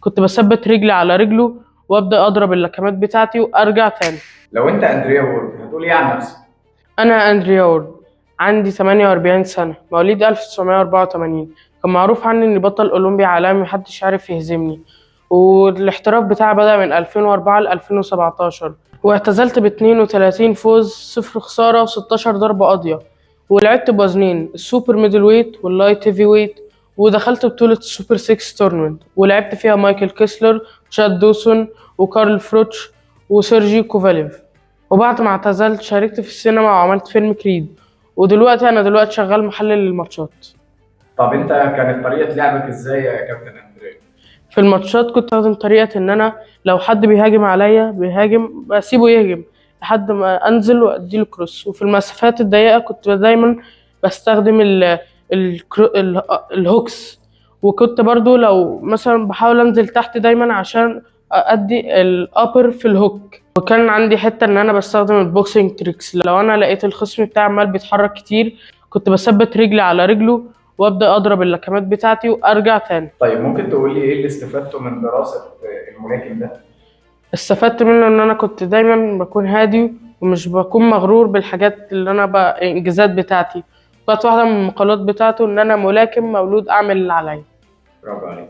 كنت بثبت رجلي على رجله وابدا اضرب اللكمات بتاعتي وارجع تاني. لو انت اندريا وورد هتقول ايه عن نفسك؟ انا اندريا وورد، عندي 48 سنة، مواليد 1984. كان معروف عني اني بطل اولمبي عالمي، محدش عارف يهزمني. والاحتراف بتاعي بدأ من 2004 ل 2017، واعتزلت ب 32 فوز، 0 خسارة، و16 ضربة قاضية. ولعبت بوزنين ال super middleweight وال light heavyweight، ودخلت بطولة السوبر 6 tournament ولعبت فيها مايكل كيسلر، تشاد دوسون، وكارل فروتش، وسيرجي كوفاليف. وبعد ما اعتزلت شاركت في السينما وعملت فيلم كريد، ودلوقتي انا دلوقتي شغال محلل للماتشات. طب انت كانت طريقه لعبك ازاي يا كابتن اندريا؟ في الماتشات كنت استخدم طريقة ان انا لو حد بيهاجم عليا بيهاجم بسيبه يهجم لحد ما انزل واديله cross. وفي المسافات الضيقة كنت دايما بستخدم ال hooks، وكنت برضو لو مثلا بحاول انزل تحت دايما عشان ادي ال upper في ال hook. وكان عندي حتة ان انا بستخدم ال boxing tricks، لو انا لقيت الخصم بتاعي عمال بيتحرك كتير كنت بثبت رجلي على رجله وابدا اضرب اللكمات بتاعتي وارجع تاني. طيب، ممكن تقول لي ايه اللي استفدته من دراسة الملاكم ده؟ استفدت منه ان انا كنت دايما بكون هادي ومش بكون مغرور بالحاجات اللي انا بقى الانجازات بتاعتي. كانت واحدة من المقالات بتاعته ان انا ملاكم مولود اعمل اللي عليا. برافو عليك.